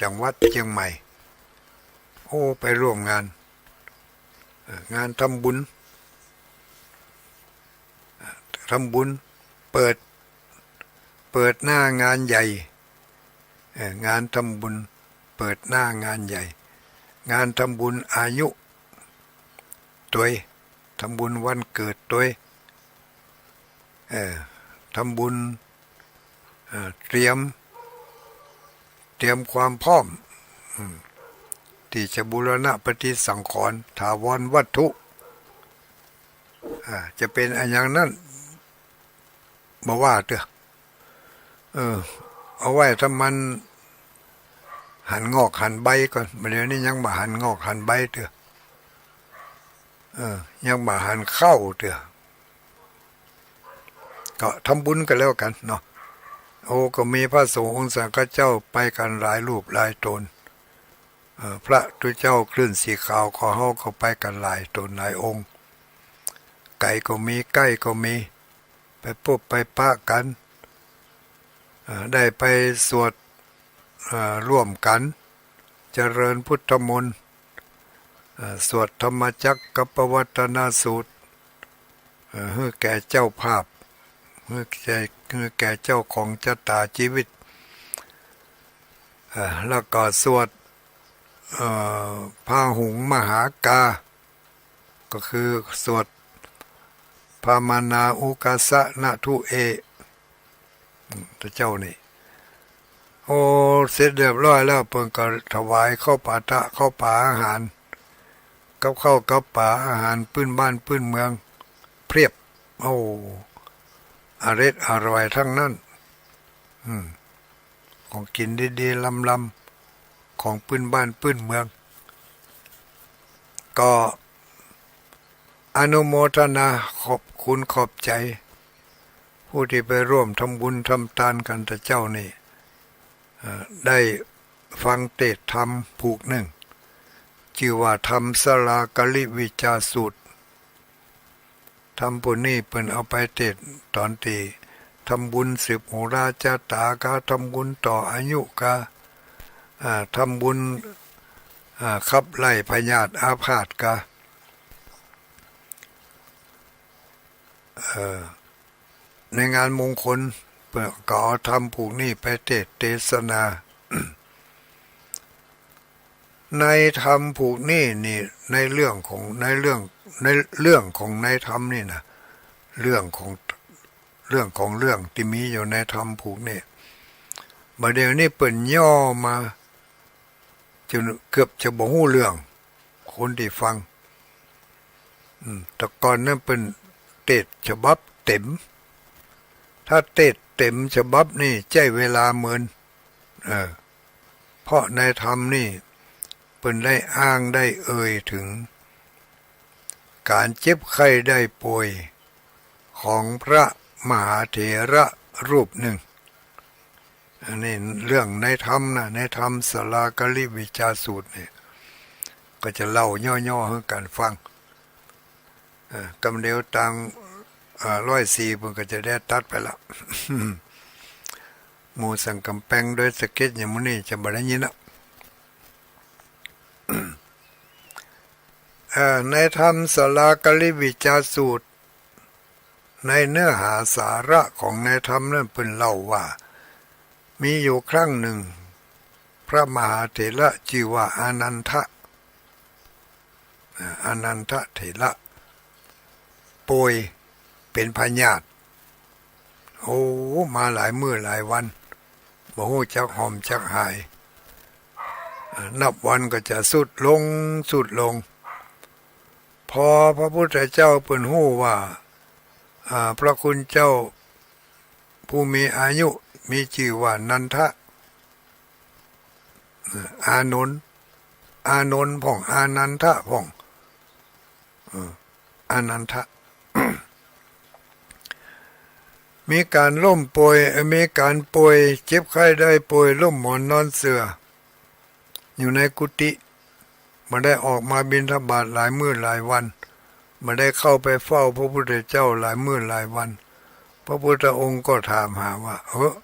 จังหวัดเจียงใหม่ โอ้ ไปร่วมงาน เออ งานทำบุญ ทำบุญเปิด เปิดหน้างานใหญ่ เออ งานทำบุญเปิดหน้างานใหญ่ งานทำบุญอายุตวย ทำบุญวันเกิดตวย เออ ทำบุญ เอ่อ เตรียม เตรียมความพร้อม อืม ตี้จะบูรณะปฏิสังขรณ์ ถาวรวัตถุ อ่า จะเป๋นอะหยังนั้น บ่ว่าเตื้อ เออ เอาไว้ถ้ามันหันงอกหันใบก่อน บ่าเดี่ยวนี้ยังบ่หันงอกหันใบเตื้อ เออ ยังบ่หันเข้าเตื้อ ก็ทำบุญกั๋นแล้วกั๋นเนาะ โอ้ ก็มีพระสงฆ์องค์สังฆเจ้าไปกั๋นหลายรูปหลายต๋น เอ่อ พระตุ๊เจ้าคลื่นสีขาวของเฮาก็ไปกั๋นหลายต๋นหลายองค์ ไก๋ก็มี ใก้ก็มี ไปปบไปปะกั๋น เอ่อ ได้ไปสวด เอ่อ ร่วมกั๋น เจริญพุทธมนต์ เอ่อ สวดธรรมจักรกัปปวัตตนสูตร เอ่อ หื้อแก่เจ้าภาพ หื้อแก่ หื้อแก่เจ้าของจะต๋าจีวิต เอ่อ แล้วก็สวด เอ่อ พาหุงมหากา ก็คือสวดพามานาอุกาสะนะทุเอ อืม ตุ๊เจ้านี่ โอ้ เสร็จเรียบร้อยแล้ว เปิ้นก็ถวายข้าวปาตะ ข้าวป๋าอาหาร กับข้าวกับป๋าอาหารปื้นบ้านปื้นเมือง เพียบ โอ้ อร็ดอร่อยตังนั้น อืม ของกิ๋นดีๆ ลำๆ ของปื้นบ้านปื้นเมือง ก็อนุโมทนาขอบคุณขอบใจ๋ ผู้ตี้ไปร่วมทำบุญทำตานกั๋นตะเจ้านี่ เอ่อ ได้ฟังเตสน์ธรรมผูกนึ่ง จื้อว่าธรรมสลากลิวิจาสูตร ธรรมผูกนี้เปิ้นเอาไปเตสน์ต๋อนตี้ทำบุญสืบโหราจะต๋ากา ทำบุญต่ออายุกา อ่า ทำบุญ อ่า ขับไล่พยาธิอาพาธกา เอ่อ ในงานมงคล เปิ้นก็เอาธรรมผูกนี้ไปเตสน์เตสนา ในธรรมผูกนี้นี่ ในเรื่องของ ในเรื่อง ในเรื่องของในธรรมนี่นะ เรื่องของ เรื่องของเรื่องตี้มีอยู่ในธรรมผูกนี้ บ่าเดี่ยวนี้เปิ้นย่อมา จ๋นเกือบจะบ่ฮู้เรื่อง คนตี้ฟัง อืม แต่ก่อนนั้นเปิ้นเตสน์ฉบับเต๋ม ถ้าเตสน์เต๋มฉบับนี่ใจ๊เวลาเมิน เออ เพราะในธรรมนี่เปิ้นได้อ้างได้เอ่ยเถิงก๋านเจ็บไข้ได้ป่วยของพระมหาเถระรูปนึ่ง อันนี้เรื่องในธรรมนะ ในธรรมสลากลิวิจาสูตรนี่ ก็จะเล่าย่อๆ หื้อกั๋นฟัง เอ่อ กำเดียวตาง เอ่อ ร้อยสี่ เปิ้นก็จะได้ตัดไปละ หมู่สั่งก๋ำแปงโดยสะเก็ดอย่างมื้อนี้จะบ่ได้ยินละ เอ่อ ในธรรมสลากลิวิจาสูตร ในเนื้อหาสาระของในธรรมนั้นเปิ้นเล่าว่า มีอยู่ครั้งนึ่ง พระมหาเถระจื้อว่าอานันทะ อ่า อานันทะเถระ ป่วยเป๋นพยาธิ โอ้ มาหลายมื้อหลายวัน บ่ฮู้จักหอมจักหาย อ่า นับวันก็จะทรุดลง ทรุดลง พอพระพุทธเจ้าเปิ้นฮู้ว่า อ่า พระคุณเจ้าผู้มีอายุ มีจื้อว่านันทะ เอ่อ อานนท์ อานนท์พ่อง อานันทะพ่อง เอ่อ อานันทะ มีก๋านล้มป่วย เอ่อ มีก๋านป่วย เจ็บไข้ได้ป่วย ล้มหมอนนอนเสื่อ อยู่ในกุฏิ บ่ได้ออกมาบิณฑบาตหลายมื้อหลายวัน บ่ได้เข้าไปเฝ้าพระพุทธเจ้าหลายมื้อหลายวัน พระพุทธองค์ก็ถามหาว่า เออ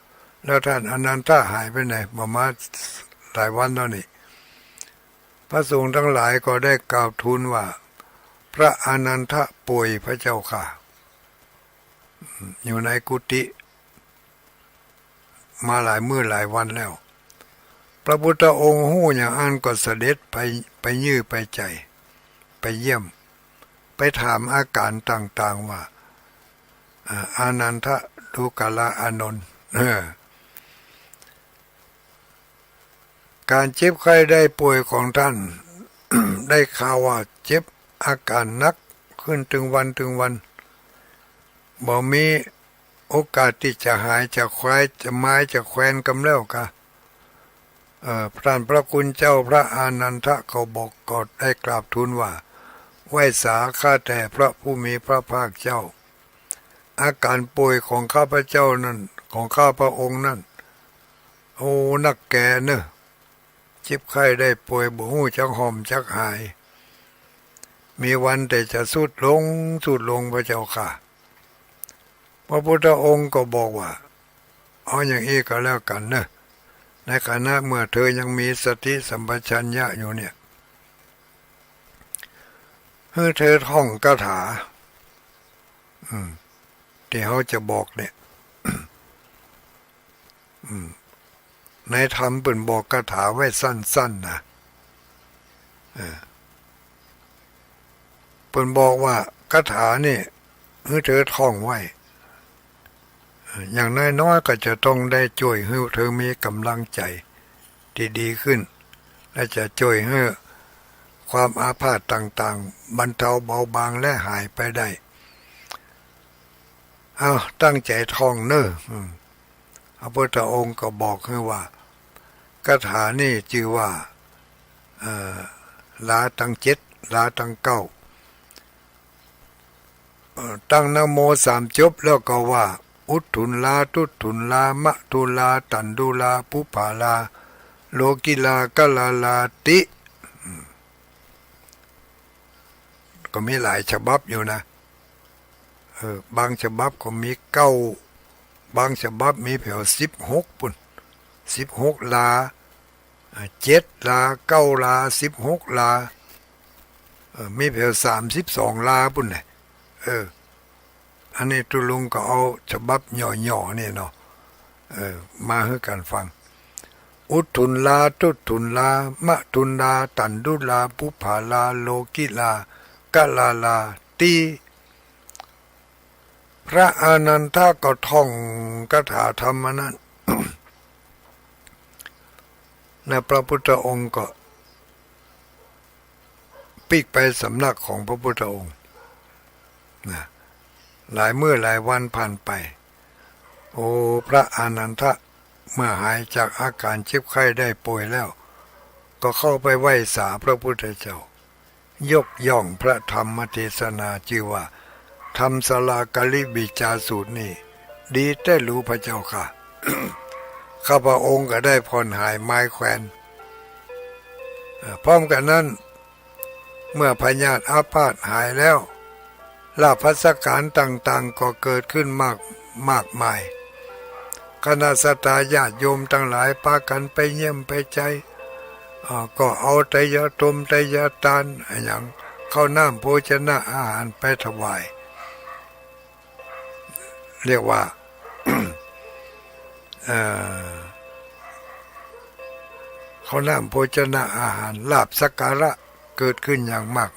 แล้วท่านอานันทะหายไปไหน บ่มาหลายวันแล้วนี่ พระสงฆ์ทั้งหลายก็ได้กราบทูลว่า พระอานันทะป่วยพระเจ้าข้า อยู่ในกุฏิ มาหลายมื้อหลายวันแล้ว พระพุทธองค์ฮู้อย่างอั้นก็เสด็จไป ไปเยี่ยม ไปใจ๋ ไปเยี่ยม ไปถามอาก๋านต่างๆ ว่า อ่า อานันทะ ดูกราอานนท์ เออ ก๋านเจ็บไข้ได้ป่วยของท่าน ได้ข่าวว่าเจ็บอาก๋านหนักขึ้นตึงวันตึงวัน บ่มีโอกาสตี้จะหาย จะคลาย จะมาย จะแควนกำแล้วกา เอ่อ ท่านพระคุณเจ้าพระอานันทะก็บอก ก็ได้กราบทูลว่า ไหว้สาข้าแต่พระผู้มีพระภาคเจ้า อาก๋านป่วยของข้าพเจ้านั้น ของข้าพระองค์นั้น โอ้ นักแก่เนอะ เจ็บไข้ได้ป่วย บ่ฮู้จักห่มจักหาย มีวันแต่จะทรุดลง ทรุดลงพระเจ้าข้า พระพุทธองค์ก็บอกว่า เอาอย่างอี้ก็แล้วกั๋นเนอะ ในขณะเมื่อเธอยังมีสติสัมปชัญญะอยู่เนี่ย หื้อเธอท่องคาถา อืม ตี้เฮาจะบอกเนี่ย อืม ในธรรมเปิ้นบอกคาถาไว้สั้นๆ นะ เออ เปิ้นบอกว่าคาถานี่หื้อเธอท่องไว้ เออ อย่างน้อยๆ ก็จะต้องได้จ้วยหื้อเธอมีก๋ำลังใจ๋ตี้ดีขึ้น และจะจ้วยหื้อความอาพาธต่างๆ บรรเทาเบาบางและหายไปได้ เอา ตั้งใจ๋ท่องเน่อ อืม พระพุทธองค์ก็บอกหื้อว่า คาถานี่จื้อว่า เอ่อ ลาตังเจ็ด ลาตังเก้า เอ่อ ตั้งนะโมสามจบแล้วก็ว่า อุทธุลลา ทุทธุลลา มะทุลลา ตันทุลลา ปุพพาลา โลกิลา กลาลาติ อืม ก็มีหลายฉบับอยู่นะ เออ บางฉบับก็มีเก้า บางฉบับมีแผวสิบหกปุ้น สิบหกลา อ่า เจ็ดลา เก้าลา สิบหกลา เออ มีแผวสามสิบสองลาปุ้นแหละ เออ อันนี้ตุ๊ลุงก็เอาฉบับหย่อๆ นี่เนาะ เออ มาหื้อกั๋นฟัง อุทธุลลา ทุทธุลลา มะทุลลา ตันทุลลา ปุพพาลา โลกิลา กลาลาติ พระอานันทะก็ท่องคาถาธรรมอันนั้น และพระพุทธองค์ก็ปิ๊กไปสำนักของพระพุทธองค์นะ หลายมื้อหลายวันผ่านไป โอ้ พระอานันทะเมื่อหายจากอาก๋านเจ็บไข้ได้ป่วยแล้ว ก็เข้าไปไหว้สาพระพุทธเจ้า ยกย่องพระธรรมเทศนาจื้อว่า ธรรมสลากลิบิจจาสูตรนี่ ดีแต๊หลูพระเจ้าข้า ข้าพระองค์ก็ได้ผ่อนหายมายแควน เอ่อ พร้อมกั๋นนั้น เมื่อพยาธิอาพาธหายแล้ว ลาภสังขารต่างๆ ก็เกิดขึ้นมาก มากมาย คณะศรัทธาญาติโยมตังหลายปากั๋นไปเยี่ยมไปใจ๋ อ่า ก็เอาไตรยะตมไตรยะตานอะหยัง ข้าวน้ำโภชนะอาหารไปถวาย เรียกว่า เอ่อ ข้าวน้ำโภชนะอาหาร ลาภสักการะเกิดขึ้นอย่างมาก